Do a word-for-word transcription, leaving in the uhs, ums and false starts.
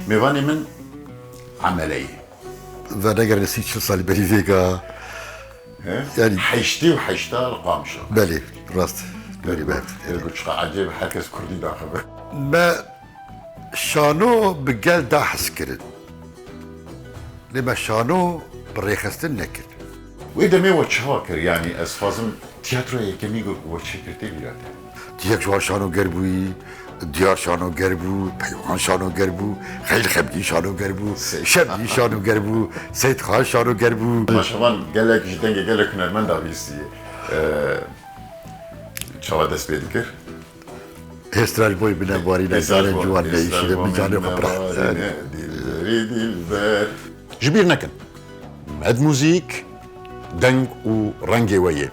Mêvanê min Emeleyê. Venegerin sî çil salî berî vêga. He? Yani- Heştê û heşta li Qamişlo. Belê, rast. Berî be. Her ku çiqa ecêb, herkes kurdî daxive. Me şano bi gel da hez kirin. Lê me şano bi rêxistin nekir. Wê demê we çawa kir? Yanî ez xwazim tiyatro yekemî ku we çêkir tê bîra te. Yek ji wan şanoger bûyî, Diyar şanoger bû, Peywan şanoger bû, Xeyl Xemgîn şanoger bû, Seyîd. Şemdîn şanoger bû, Seyîd Xan şanoger bû. Maşevan gelek ji dengê gelek hunermenda bihîstiye. Ee, çawa dest pê dikir? Hêstra ji bo binebarîne, Hêstra ji carên bo- ciwan hêstra ji neyşîne, bo min canê xwe binebarîne, pirehtin. Dilberî dilber. Ji bîr nekin. Med Muzîk, deng û rengê we yê.